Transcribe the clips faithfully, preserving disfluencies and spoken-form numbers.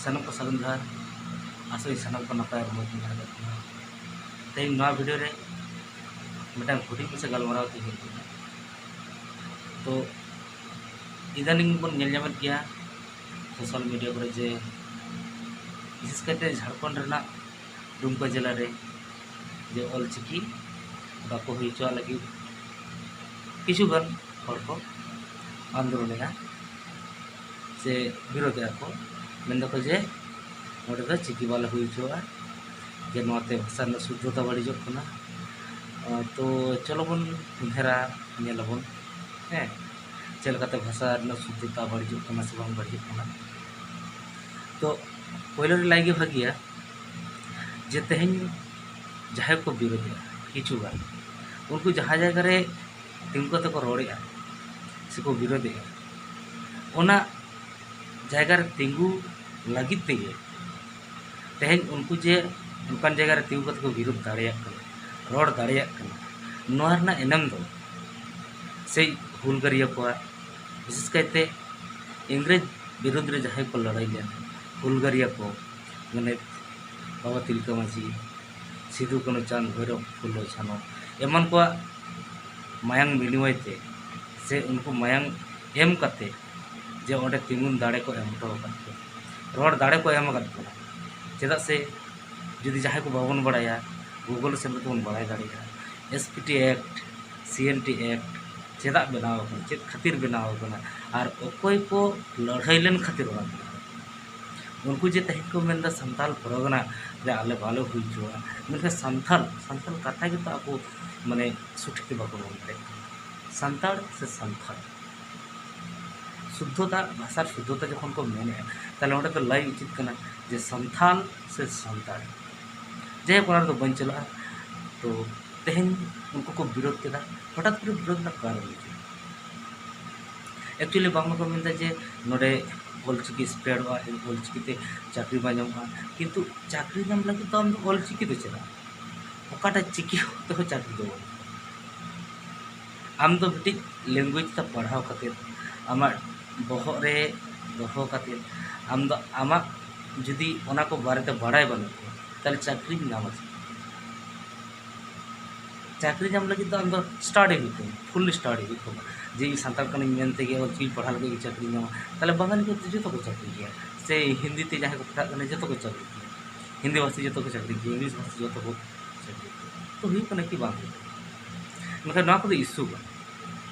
ᱥᱟᱱᱟᱢ ᱠᱚ ᱥᱟᱹᱜᱩᱱ ᱡᱚᱦᱟᱨ᱾ ᱟᱥᱚᱜ ᱟᱹᱧ ᱥᱟᱱᱟᱢ ᱠᱚ ᱱᱟᱯᱟᱭ ᱟᱨ ᱢᱚᱡᱽ ᱢᱮᱱᱟᱜ ᱟᱠᱟᱫ ᱵᱚᱱᱟ᱾ ᱛᱮᱦᱮᱧ ᱱᱚᱣᱟ ᱵᱷᱤᱰᱤᱭᱳ ᱨᱮ ᱢᱤᱫᱴᱟᱝ ᱦᱩᱰᱤᱧ ᱢᱟᱪᱷᱟ ᱜᱟᱞᱢᱟᱨᱟᱣ ᱛᱮᱦᱮᱧ ᱦᱩᱭᱩᱜ ᱠᱟᱱᱟ᱾ ᱛᱚ ᱤᱫᱟᱱᱤᱝ ᱵᱚᱱ ᱧᱮᱞ ᱧᱟᱢᱮᱫ ᱜᱮᱭᱟ ᱥᱳᱥᱟᱞ ᱢᱤᱰᱤᱭᱟ ᱠᱚᱨᱮ ᱡᱮ ᱵᱤᱥᱮᱥ ᱠᱟᱭᱛᱮ ᱡᱷᱟᱲᱠᱷᱚᱸᱰ ᱨᱮᱱᱟᱜ ᱫᱩᱢᱠᱟ ᱡᱮᱞᱟ ᱨᱮ ᱡᱮ ᱚᱞᱪᱤᱠᱤ ᱵᱟᱠᱚ ᱦᱩᱭ ᱦᱚᱪᱚᱣᱟᱜ ᱞᱟᱹᱜᱤᱫ ᱠᱤᱪᱷᱩ ᱜᱟᱱ ᱦᱚᱲ ᱠᱚ ᱟᱱᱫᱳᱞᱚᱱᱮᱫᱟ ᱥᱮ ᱵᱤᱨᱳᱫᱷᱮᱫᱟ ᱠᱚ᱾ ᱢᱮᱱ ᱫᱟᱠᱚ ᱡᱮ ᱱᱚᱸᱰᱮ ᱫᱚ ᱪᱤᱠᱤ ᱵᱟᱞᱮ ᱦᱩᱭ ᱦᱚᱪᱚᱣᱟᱜᱼᱟ, ᱡᱮ ᱱᱚᱣᱟᱛᱮ ᱵᱷᱟᱥᱟ ᱨᱮᱱᱟᱜ ᱥᱩᱫᱽᱫᱷᱚᱛᱟ ᱵᱟᱹᱲᱤᱡᱚᱜ ᱠᱟᱱᱟ᱾ ᱟᱸ, ᱛᱚ ᱪᱚᱞᱚ ᱵᱚᱱ ᱩᱭᱦᱟᱹᱨᱟ, ᱧᱮᱞᱟᱵᱚᱱ, ᱦᱮᱸ, ᱪᱮᱫ ᱞᱮᱠᱟᱛᱮ ᱵᱷᱟᱥᱟ ᱨᱮᱱᱟᱜ ᱥᱩᱫᱽᱫᱷᱚᱛᱟ ᱵᱟᱹᱲᱤᱡᱚᱜ ᱠᱟᱱᱟ ᱥᱮ ᱵᱟᱝ ᱵᱟᱹᱲᱤᱡᱚᱜ ᱠᱟᱱᱟ᱾ ᱛᱚ ᱯᱳᱭᱞᱳ ᱨᱮ ᱞᱟᱹᱭ ᱜᱮ ᱵᱷᱟᱹᱜᱤᱭᱟ ᱡᱮ ᱛᱮᱦᱮᱧ ᱡᱟᱦᱟᱸᱭ ᱠᱚ ᱵᱤᱨᱳᱫᱷᱮᱜᱼᱟ, ᱠᱤᱪᱷᱩ ᱜᱟᱱ ᱩᱱᱠᱩ ᱡᱟᱦᱟᱸ ᱡᱟᱭᱜᱟ ᱨᱮ ᱛᱤᱸᱜᱩ ᱠᱟᱛᱮ ᱠᱚ ᱨᱚᱲᱮᱜᱼᱟ ᱥᱮᱠᱚ ᱵᱤᱨᱳᱫᱷᱮᱜᱼᱟ, ᱚᱱᱟ ᱡᱟᱭᱜᱟ ᱨᱮ ᱛᱤᱸᱜᱩ ᱞᱟᱹᱜᱤᱫ ᱛᱮᱜᱮ ᱛᱮᱦᱮᱧ ᱩᱱᱠᱩ ᱡᱮ ᱚᱱᱠᱟᱱ ᱡᱟᱭᱜᱟ ᱨᱮ ᱛᱤᱸᱜᱩ ᱠᱟᱛᱮ ᱠᱚ ᱵᱤᱨᱳᱫᱷ ᱫᱟᱲᱮᱭᱟᱜ ᱠᱟᱱᱟ, ᱨᱚᱲ ᱫᱟᱲᱮᱭᱟᱜ ᱠᱟᱱᱟ, ᱱᱚᱣᱟ ᱨᱮᱱᱟᱜ ᱮᱱᱮᱢ ᱫᱚ ᱥᱮᱭ ᱦᱩᱞᱜᱟᱹᱨᱤᱭᱟᱹ ᱠᱚᱣᱟᱜ, ᱵᱤᱥᱮᱥ ᱠᱟᱭᱛᱮ ᱤᱝᱨᱮᱡᱽ ᱵᱤᱨᱩᱫᱽ ᱨᱮ ᱡᱟᱦᱟᱸᱭ ᱠᱚ ᱞᱟᱹᱲᱦᱟᱹᱭ ᱞᱮᱱ ᱦᱩᱞᱜᱟᱹᱨᱤᱭᱟᱹ ᱠᱚ, ᱢᱟᱱᱮ ᱵᱟᱵᱟ ᱛᱤᱞᱠᱟᱹ ᱢᱟᱹᱡᱷᱤ, ᱥᱤᱫᱩ ᱠᱟᱹᱱᱦᱩ ᱪᱟᱸᱫᱽ ᱵᱷᱳᱭᱨᱳᱵ ᱯᱷᱩᱞᱳ ᱡᱷᱟᱱᱳ ᱮᱢᱟᱱ ᱠᱚᱣᱟᱜ ᱢᱟᱭᱟᱝ ᱵᱤᱱᱤᱢᱚᱭ ᱛᱮ ᱥᱮ ᱩᱱᱠᱩ ᱢᱟᱭᱟᱝ ᱮᱢ ᱠᱟᱛᱮ ᱡᱮ ᱚᱸᱰᱮ ᱛᱤᱸᱜᱩᱱ ᱫᱟᱲᱮ ᱠᱚ ᱮᱢ ᱦᱚᱴᱚ ᱟᱠᱟᱫ ᱠᱚᱣᱟ, ᱨᱚᱲ ᱫᱟᱲᱮ ᱠᱚ ᱮᱢ ᱟᱠᱟᱫ ᱠᱚᱣᱟ᱾ ᱪᱮᱫᱟᱜ ᱥᱮ ᱡᱩᱫᱤ ᱡᱟᱦᱟᱸᱭ ᱠᱚ ᱵᱟᱵᱚᱱ ᱵᱟᱲᱟᱭᱟ, ᱜᱩᱜᱚᱞ ᱥᱮᱱ ᱠᱟᱛᱮ ᱵᱚᱱ ᱵᱟᱲᱟᱭ ᱫᱟᱲᱮᱭᱟᱜᱼᱟ᱾ ᱮᱥ ᱯᱤ ᱴᱤ ᱮᱠᱴ, ᱥᱤ ᱮᱱ ᱴᱤ ᱮᱠᱴ ᱪᱮᱫᱟᱜ ᱵᱮᱱᱟᱣ ᱟᱠᱟᱱᱟ, ᱪᱮᱫ ᱠᱷᱟᱹᱛᱤᱨ ᱵᱮᱱᱟᱣ ᱟᱠᱟᱱᱟ, ᱟᱨ ᱚᱠᱚᱭ ᱠᱚ ᱞᱟᱹᱲᱦᱟᱹᱭ ᱞᱮᱱ ᱠᱷᱟᱹᱛᱤᱨ ᱚᱱᱟ ᱵᱮᱱᱟᱣ ᱟᱠᱟᱱᱟ᱾ ᱩᱱᱠᱩ ᱡᱮ ᱛᱮᱦᱮᱧ ᱠᱚ ᱢᱮᱱᱫᱟ ᱥᱟᱱᱛᱟᱞ ᱯᱟᱨᱜᱟᱱᱟ ᱨᱮ ᱟᱞᱮ ᱵᱟᱞᱮ ᱦᱩᱭ ᱦᱚᱪᱚᱣᱟᱜᱼᱟ, ᱢᱮᱱᱠᱷᱟᱱ ᱥᱟᱱᱛᱟᱞ, ᱥᱟᱱᱛᱟᱞ ᱠᱟᱛᱷᱟ ᱜᱮᱛᱚ ᱟᱠᱚ ᱢᱟᱱᱮ ᱥᱚᱴᱷᱤᱠ ᱛᱮ ᱵᱟᱠᱚ ᱢᱮᱱ ᱫᱟᱲᱮᱭᱟᱜ ᱠᱟᱱᱟ᱾ ᱥᱟᱱᱛᱟᱲ ᱥᱮ ᱥᱟᱱᱛᱟᱲ? ᱥᱩᱫᱽᱫᱷᱚᱛᱟ, ᱵᱷᱟᱥᱟᱨ ᱥᱩᱫᱽᱫᱷᱚᱛᱟ ᱡᱚᱠᱷᱚᱱ ᱠᱚ ᱢᱮᱱᱮᱫᱼᱟ, ᱛᱟᱦᱞᱮ ᱚᱸᱰᱮ ᱫᱚ ᱞᱟᱹᱭ ᱩᱪᱤᱛ ᱠᱟᱱᱟ ᱡᱮ ᱥᱟᱱᱛᱷᱟᱞ ᱥᱮ ᱥᱟᱱᱛᱟᱲ᱾ ᱡᱟᱭᱦᱳᱠ, ᱚᱱᱟ ᱨᱮᱫᱚ ᱵᱟᱹᱧ ᱪᱟᱞᱟᱜᱼᱟ᱾ ᱛᱚ ᱛᱮᱦᱮᱧ ᱩᱱᱠᱩ ᱠᱚ ᱵᱤᱨᱳᱫᱷ ᱠᱮᱫᱟ, ᱦᱚᱴᱟᱛ ᱠᱚᱨᱮ ᱵᱤᱨᱳᱫᱷ ᱨᱮᱱᱟᱜ ᱠᱟᱨᱚᱱ ᱪᱮᱫ? ᱮᱠᱪᱩᱭᱮᱞᱤ ᱵᱟᱝᱢᱟ ᱠᱚ ᱢᱮᱱᱫᱟ ᱡᱮ ᱱᱚᱰᱮ ᱚᱞᱪᱤᱠᱤ ᱥᱯᱨᱮᱰᱚᱜᱼᱟ, ᱚᱞᱪᱤᱠᱤ ᱛᱮ ᱪᱟᱹᱠᱨᱤ ᱵᱟᱝ ᱧᱟᱢᱚᱜᱼᱟ, ᱠᱤᱱᱛᱩ ᱪᱟᱹᱠᱨᱤ ᱧᱟᱢ ᱞᱟᱹᱜᱤᱫ ᱫᱚ ᱟᱢ ᱫᱚ ᱚᱞᱪᱤᱠᱤ ᱫᱚ ᱪᱮᱫᱟᱜ? ᱚᱠᱟᱴᱟᱜ ᱪᱤᱠᱤ ᱛᱮᱦᱚᱸ ᱪᱟᱹᱠᱨᱤ ᱫᱚ ᱵᱟᱹᱱᱩᱜᱼᱟ᱾ ᱟᱢ ᱫᱚ ᱢᱤᱫᱴᱤᱡ ᱞᱮᱝᱜᱩᱭᱮᱡᱽ ᱛᱮ ᱯᱟᱲᱦᱟᱣ ᱠᱟᱛᱮᱫ, ᱟᱢᱟᱜ ᱵᱚᱦᱚᱜ ᱨᱮ ᱫᱚᱦᱚ ᱠᱟᱛᱮᱫ, ᱟᱢ ᱫᱚ ᱟᱢᱟᱜ ᱡᱩᱫᱤ ᱚᱱᱟ ᱠᱚ ᱵᱟᱨᱮᱛᱮ ᱵᱟᱲᱟᱭ ᱵᱟᱹᱱᱩᱜ ᱠᱚᱣᱟ, ᱛᱟᱦᱚᱞᱮ ᱪᱟᱹᱠᱨᱤᱢ ᱧᱟᱢᱟ ᱪᱮᱫ? ᱪᱟᱹᱠᱨᱤ ᱧᱟᱢ ᱞᱟᱹᱜᱤᱫ ᱫᱚ ᱟᱢ ᱫᱚ study ᱦᱩᱭᱩᱜ ᱛᱟᱢᱟ, full study ᱦᱩᱭᱩᱜ ᱛᱟᱢᱟ᱾ ᱡᱮ ᱤᱧ ᱥᱟᱱᱛᱟᱲ ᱠᱟᱹᱱᱟᱹᱧ ᱢᱮᱱ ᱛᱮᱜᱮ ᱚᱞ ᱪᱤᱠᱤᱧ ᱯᱟᱲᱦᱟᱣ ᱞᱮᱠᱷᱟᱱ ᱜᱮ ᱪᱟᱹᱠᱨᱤᱧ ᱧᱟᱢᱟ, ᱛᱟᱦᱚᱞᱮ ᱵᱟᱝᱜᱟᱞᱤ ᱯᱟᱹᱨᱥᱤ ᱡᱚᱛᱚ ᱠᱚ ᱪᱟᱹᱠᱨᱤ ᱜᱮᱭᱟ, ᱥᱮ ᱦᱤᱱᱫᱤ ᱛᱮ ᱡᱟᱦᱟᱸᱭ ᱠᱚ ᱯᱟᱲᱦᱟᱜ ᱠᱟᱱᱟ ᱡᱚᱛᱚ ᱠᱚ ᱪᱟᱹᱠᱨᱤ ᱜᱮᱭᱟ, ᱦᱤᱱᱫᱤ ᱵᱷᱟᱥᱤ ᱡᱚᱛᱚ ᱠᱚ ᱪᱟᱹᱠᱨᱤ ᱜᱮᱭᱟ, English ᱵᱷᱟᱥᱤ ᱡᱚᱛᱚ ᱠᱚ ᱪᱟᱹᱠᱨᱤ ᱜᱮᱭᱟ᱾ ᱛᱚ ᱦᱩᱭᱩᱜ ᱠᱟᱱᱟ ᱠᱤ ᱵᱟᱝ ᱦᱩᱭᱩᱜ ᱠᱟᱱᱟ? ᱢᱮᱱᱠᱷᱟᱱ ᱱᱚᱣᱟ ᱠᱚᱫᱚ issue ᱠᱟᱱᱟ᱾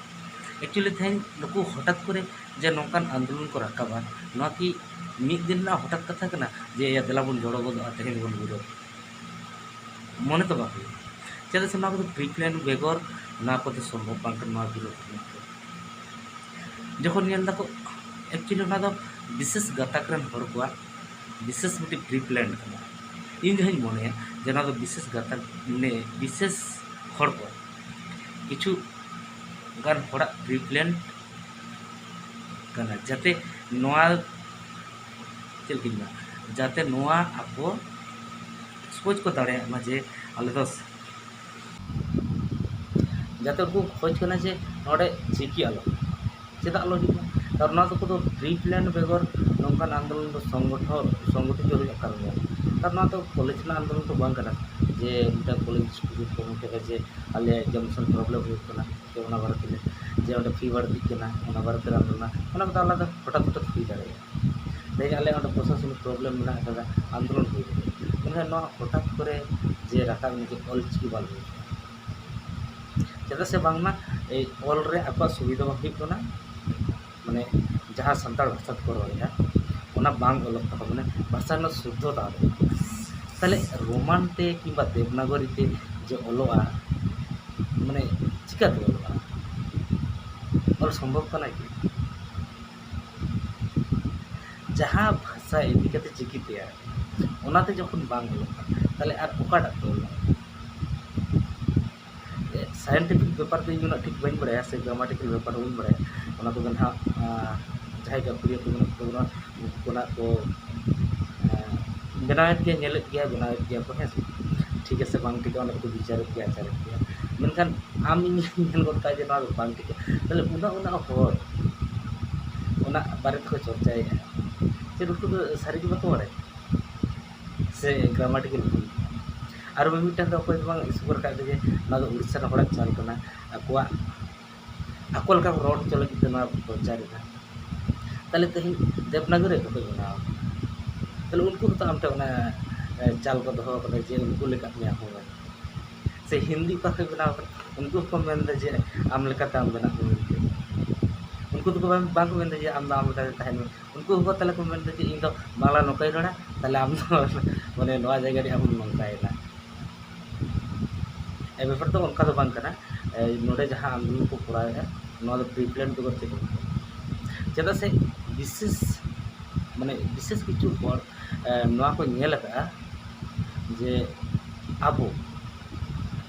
Actually ᱛᱮᱦᱮᱧ ᱱᱩᱠᱩ ᱦᱚᱴᱟᱛ ᱠᱚᱨᱮ ᱡᱮ ᱱᱚᱝᱠᱟᱱ ᱟᱱᱫᱳᱞᱚᱱ ᱠᱚ ᱨᱟᱠᱟᱵᱟ, ᱱᱚᱣᱟ ᱠᱤ ᱢᱤᱫ ᱫᱤᱱ ᱨᱮᱱᱟᱜ ᱦᱚᱴᱟᱛ ᱠᱟᱛᱷᱟ ᱠᱟᱱᱟ ᱡᱮ ᱮᱭᱟ ᱫᱮᱞᱟ ᱵᱚᱱ ᱡᱚᱲᱚ ᱜᱚᱫᱚᱜᱼᱟ, ᱛᱮᱦᱮᱧ ᱵᱚᱱ ᱵᱤᱨᱳᱫᱷ? ᱢᱚᱱᱮ ᱫᱚ ᱵᱟᱝ ᱦᱩᱭᱩᱜᱼᱟ᱾ ᱪᱮᱫᱟᱜ ᱥᱮ ᱱᱚᱣᱟ ᱠᱚᱫᱚ pre plan ᱵᱮᱜᱚᱨ ᱱᱚᱣᱟ ᱠᱚᱫᱚ ᱥᱚᱢᱵᱷᱚᱵ ᱵᱟᱝ ᱠᱟᱱᱟ, ᱱᱚᱣᱟ ᱵᱤᱨᱳᱫᱷ ᱨᱮᱱᱟᱜ ᱫᱚ᱾ ᱡᱚᱠᱷᱚᱱ ᱧᱮᱞ ᱫᱟᱠᱚ, actually ᱚᱱᱟ ᱫᱚ ᱵᱤᱥᱮᱥ ᱜᱟᱛᱟᱠ ᱨᱮᱱ ᱦᱚᱲ ᱠᱚᱣᱟᱜ ᱵᱤᱥᱮᱥ ᱢᱤᱫᱴᱤᱡ pre plan ᱠᱟᱱᱟ᱾ ᱤᱧ ᱡᱟᱦᱟᱸᱧ ᱢᱚᱱᱮᱭᱟ ᱡᱮ ᱱᱚᱣᱟ ᱫᱚ ᱵᱤᱥᱮᱥ ᱜᱟᱛᱟᱠ, ᱢᱟᱱᱮ ᱵᱤᱥᱮᱥ ᱦᱚᱲ ᱠᱚᱣᱟᱜ, ᱠᱤᱪᱷᱩ ᱜᱟᱱ ᱦᱚᱲᱟᱜ pre plan ᱠᱟᱱᱟ, ᱡᱟᱛᱮ ᱱᱚᱣᱟ, ᱪᱮᱫ ᱞᱮᱠᱟᱧ ᱢᱮᱱᱟ, ᱡᱟᱛᱮ ᱱᱚᱣᱟ ᱟᱠᱚ ᱥᱚᱦᱚᱡᱽ ᱠᱚ ᱫᱟᱲᱮᱭᱟᱜ ᱢᱟ ᱡᱮ ᱟᱞᱮ ᱫᱚ, ᱡᱟᱛᱮ ᱩᱱᱠᱩ ᱠᱷᱚᱡᱽ ᱠᱟᱱᱟ ᱡᱮ ᱱᱚᱰᱮ ᱪᱤᱠᱤ ᱟᱞᱚ, ᱪᱮᱫᱟᱜ ᱟᱞᱚ ᱦᱩᱭᱩᱜᱼᱟ? ᱠᱟᱨᱚᱱ ᱱᱚᱣᱟ ᱫᱚ ᱠᱚᱫᱚ pre plan ᱵᱮᱜᱚᱨ ᱱᱚᱝᱠᱟᱱ ᱟᱱᱫᱳᱞᱚᱱ ᱫᱚ ᱥᱚᱝᱜᱚᱴᱷᱚᱱ, ᱥᱚᱝᱜᱚᱴᱷᱤᱛ ᱦᱩᱭᱩᱜ ᱠᱟᱨᱚᱱ ᱜᱮ᱾ ᱠᱟᱨᱚᱱ ᱱᱚᱣᱟ ᱫᱚ ᱠᱚᱞᱮᱡᱽ ᱨᱮᱱᱟᱜ ᱟᱱᱫᱳᱞᱚᱱ ᱫᱚ ᱵᱟᱝ ᱠᱟᱱᱟ ᱡᱮ ᱢᱤᱫᱴᱟᱝ ᱠᱚᱞᱮᱡᱽ ᱥᱴᱩᱰᱮᱱᱴ ᱠᱚ ᱢᱤᱫᱴᱮᱱ ᱡᱮ ᱟᱞᱮᱭᱟᱜ examination problem ᱦᱩᱭᱩᱜ ᱠᱟᱱᱟ, ᱡᱮ ᱚᱱᱟ ᱵᱟᱨᱮ ᱛᱮᱞᱮ, ᱡᱮ ᱚᱸᱰᱮ fee ᱵᱟᱹᱲᱛᱤᱜ ᱠᱟᱱᱟ, ᱚᱱᱟ ᱵᱟᱨᱮ ᱛᱮ ᱨᱟᱱ ᱨᱮᱱᱟᱜ, ᱚᱱᱟ ᱠᱚᱫᱚ ᱟᱞᱟᱫᱟ ᱦᱚᱴᱟᱛ ᱦᱚᱴᱟᱛ ᱦᱩᱭ ᱫᱟᱲᱮᱭᱟᱜᱼᱟ᱾ ᱛᱮᱦᱮᱧ ᱟᱞᱮ ᱚᱸᱰᱮ ᱯᱨᱚᱥᱟᱥᱚᱱᱤᱠ problem ᱢᱮᱱᱟᱜ ᱟᱠᱟᱫᱟ, ᱟᱱᱫᱳᱞᱚᱱ ᱦᱩᱭ ᱫᱟᱲᱮᱭᱟᱜᱼᱟ᱾ ᱢᱮᱱᱠᱷᱟᱱ ᱱᱚᱣᱟ ᱦᱚᱴᱟᱛ ᱠᱚᱨᱮ ᱡᱮ ᱨᱟᱠᱟᱵ ᱮᱱᱟ ᱡᱮ ᱚᱞ ᱪᱤᱠᱤ ᱵᱟᱝ ᱦᱩᱭᱩᱜᱼᱟ, ᱪᱮᱫᱟᱜ ᱥᱮ ᱵᱟᱝᱢᱟ ᱮᱭ ᱚᱞ ᱨᱮ ᱟᱠᱚᱣᱟᱜ ᱥᱩᱵᱤᱫᱷᱟ ᱵᱟᱝ ᱦᱩᱭᱩᱜ ᱠᱟᱱᱟ, ᱢᱟᱱᱮ ᱡᱟᱦᱟᱸ ᱥᱟᱱᱛᱟᱲ ᱵᱷᱟᱥᱟ ᱛᱮᱠᱚ ᱨᱚᱲᱮᱫᱼᱟ ᱚᱱᱟ ᱵᱟᱝ ᱚᱞᱚᱜ ᱛᱟᱠᱚ, ᱢᱟᱱᱮ ᱵᱷᱟᱥᱟ ᱨᱮᱱᱟᱜ ᱥᱩᱫᱽᱫᱷᱚᱛᱟ ᱫᱚ᱾ ᱛᱟᱦᱚᱞᱮ ᱨᱳᱢᱟᱱ ᱛᱮ ᱠᱤᱝᱵᱟ ᱫᱮᱵᱽᱱᱟᱜᱚᱨᱤ ᱛᱮ ᱡᱮ ᱚᱞᱚᱜᱼᱟ, ᱢᱟᱱᱮ ᱪᱤᱠᱟᱹᱛᱮ ᱚᱞᱚᱜᱼᱟ? ᱚᱞ ᱥᱚᱢᱵᱷᱚᱵ ᱠᱟᱱᱟ ᱠᱤ? ᱡᱟᱦᱟᱸ ᱵᱷᱟᱥᱟ ᱤᱫᱤ ᱠᱟᱛᱮ ᱪᱤᱠᱤ ᱛᱮᱭᱟᱨ, ᱚᱱᱟᱛᱮ ᱡᱚᱠᱷᱚᱱ ᱵᱟᱝ ᱚᱞᱚᱜ ᱠᱟᱱᱟ, ᱛᱟᱦᱚᱞᱮ ᱟᱨ ᱚᱠᱟᱴᱟᱜ ᱛᱮ ᱚᱞᱚᱜᱼᱟ? Scientific ᱵᱮᱯᱟᱨ ᱫᱚ ᱤᱧ ᱩᱱᱟᱹᱜ ᱴᱷᱤᱠ ᱵᱟᱹᱧ ᱵᱟᱲᱟᱭᱟ, ᱥᱮ grammatical ᱵᱮᱯᱟᱨ ᱦᱚᱸ ᱵᱟᱹᱧ ᱵᱟᱲᱟᱭᱟ᱾ ᱚᱱᱟ ᱠᱚᱫᱚ ᱱᱟᱦᱟᱜ, ᱟᱸ, ᱡᱟᱦᱟᱸᱭ ᱜᱟᱹᱠᱷᱩᱲᱤᱭᱟᱹ ᱠᱚ ᱢᱮᱱᱟᱜ ᱠᱚ ᱛᱟᱵᱚᱱᱟ, ᱩᱱᱠᱩ ᱠᱚ ᱱᱟᱦᱟᱜ ᱠᱚ, ᱟᱸ, ᱵᱮᱱᱟᱣᱮᱫ ᱜᱮᱭᱟ, ᱧᱮᱞᱮᱫ ᱜᱮᱭᱟ, ᱵᱮᱱᱟᱣᱮᱫ ᱜᱮᱭᱟ ᱠᱚ, ᱦᱮᱸ ᱥᱮ? ᱴᱷᱤᱠ ᱟᱥᱮ ᱵᱟᱝ ᱴᱷᱤᱠᱟ, ᱚᱱᱟ ᱠᱚᱫᱚ ᱵᱤᱪᱟᱨᱮᱫ ᱜᱮᱭᱟ, ᱟᱪᱟᱨᱮᱫ ᱜᱮᱭᱟ᱾ ᱢᱮᱱᱠᱷᱟᱱ ᱟᱢ ᱤᱧ ᱧᱮᱞ ᱜᱚᱫ ᱠᱟᱜᱼᱟ ᱡᱮ ᱱᱚᱣᱟ ᱫᱚ ᱵᱟᱝ ᱴᱷᱤᱠᱟ, ᱛᱟᱦᱚᱞᱮ ᱩᱱᱟᱹᱜ ᱩᱱᱟᱹᱜ ᱦᱚᱲ ᱚᱱᱟ ᱵᱟᱨᱮ ᱛᱮᱠᱚ ᱪᱚᱨᱪᱟᱭᱮᱫᱼᱟ᱾ ᱩᱱᱠᱩ ᱫᱚ ᱥᱟᱹᱨᱤ ᱜᱮ ᱵᱟᱠᱚ ᱵᱟᱲᱟᱭᱟ ᱥᱮ ᱜᱨᱟᱢᱟᱴᱤᱠᱟᱞ ᱵᱷᱩᱞ? ᱟᱨ ᱢᱤᱢᱤᱫᱴᱟᱝ ᱫᱚ ᱚᱠᱚᱭ ᱫᱚ ᱵᱟᱝ ᱤᱥᱩ ᱨᱟᱠᱟᱵ ᱮᱫᱟ ᱡᱮ ᱱᱚᱣᱟ ᱫᱚ ᱩᱲᱤᱥᱥᱟ ᱨᱮᱱ ᱦᱚᱲᱟᱜ ᱪᱟᱞ ᱠᱟᱱᱟ, ᱟᱠᱚᱣᱟᱜ, ᱟᱠᱚ ᱞᱮᱠᱟ ᱠᱚ ᱨᱚᱲ ᱦᱚᱪᱚ ᱞᱟᱹᱜᱤᱫ ᱛᱮ ᱱᱚᱣᱟ ᱠᱚ ᱯᱨᱚᱪᱟᱨ ᱮᱫᱟ᱾ ᱛᱟᱦᱞᱮ ᱛᱮᱦᱮᱧ ᱫᱮᱵᱽᱱᱟᱜᱚᱨᱤ ᱚᱠᱚᱭ ᱵᱮᱱᱟᱣ ᱠᱟᱫᱟ? ᱛᱟᱦᱞᱮ ᱩᱱᱠᱩ ᱦᱚᱸᱛᱚ ᱟᱢ ᱴᱷᱮᱱ ᱚᱱᱟ, ᱮ, ᱪᱟᱞ ᱠᱚ ᱫᱚᱦᱚ ᱠᱟᱫᱟ ᱡᱮ ᱩᱱᱠᱩ ᱞᱮᱠᱟ ᱛᱮ ᱦᱚᱸ ᱥᱮ ᱦᱤᱱᱫᱤ ᱚᱠᱟ ᱠᱷᱚᱱ ᱵᱮᱱᱟᱣ ᱠᱟᱱᱟ? ᱩᱱᱠᱩ ᱦᱚᱸᱠᱚ ᱢᱮᱱᱫᱟ ᱡᱮ ᱟᱢ ᱞᱮᱠᱟᱛᱮ ᱟᱢ ᱵᱮᱱᱟᱜ ᱢᱮ ᱢᱮᱱᱛᱮ᱾ ᱩᱱᱠᱩ ᱫᱚᱠᱚ ᱵᱟᱝ, ᱵᱟᱝ ᱠᱚ ᱢᱮᱱᱫᱟ ᱡᱮ ᱟᱢ ᱫᱚ ᱟᱢ ᱞᱮᱠᱟᱛᱮ ᱛᱟᱦᱮᱱ ᱢᱮ᱾ ᱩᱱᱠᱩ ᱦᱚᱸᱠᱚ ᱛᱟᱦᱞᱮ ᱠᱚ ᱢᱮᱱᱫᱟ ᱡᱮ ᱤᱧ ᱫᱚ ᱵᱟᱝᱞᱟ ᱱᱚᱝᱠᱟᱧ ᱨᱚᱲᱟ, ᱛᱟᱦᱞᱮ ᱟᱢ ᱫᱚ ᱢᱟᱱᱮ ᱱᱚᱣᱟ ᱡᱟᱭᱜᱟ ᱨᱮ ᱟᱢ ᱱᱚᱝᱠᱟᱭᱮᱱᱟ᱾ ᱮ ᱵᱮᱯᱟᱨ ᱫᱚ ᱚᱱᱠᱟ ᱫᱚ ᱵᱟᱝ ᱠᱟᱱᱟ᱾ ᱮ, ᱱᱚᱰᱮ ᱡᱟᱦᱟᱸ ᱟᱱᱫᱳᱞᱚᱱ ᱠᱚ ᱠᱚᱨᱟᱣᱮᱫᱼᱟ, ᱱᱚᱣᱟ ᱫᱚ ᱯᱨᱤ ᱯᱞᱟᱱ ᱵᱮᱜᱚᱨ ᱪᱮᱫ ᱦᱚᱸ ᱵᱟᱝ ᱠᱟᱱᱟ᱾ ᱪᱮᱫᱟᱜ ᱥᱮ ᱵᱤᱥᱮᱥ, ᱢᱟᱱᱮ ᱵᱤᱥᱮᱥ ᱠᱤᱪᱷᱩ ᱦᱚᱲ, ᱮ, ᱱᱚᱣᱟ ᱠᱚ ᱧᱮᱞ ᱟᱠᱟᱫᱼᱟ ᱡᱮ ᱟᱵᱚ,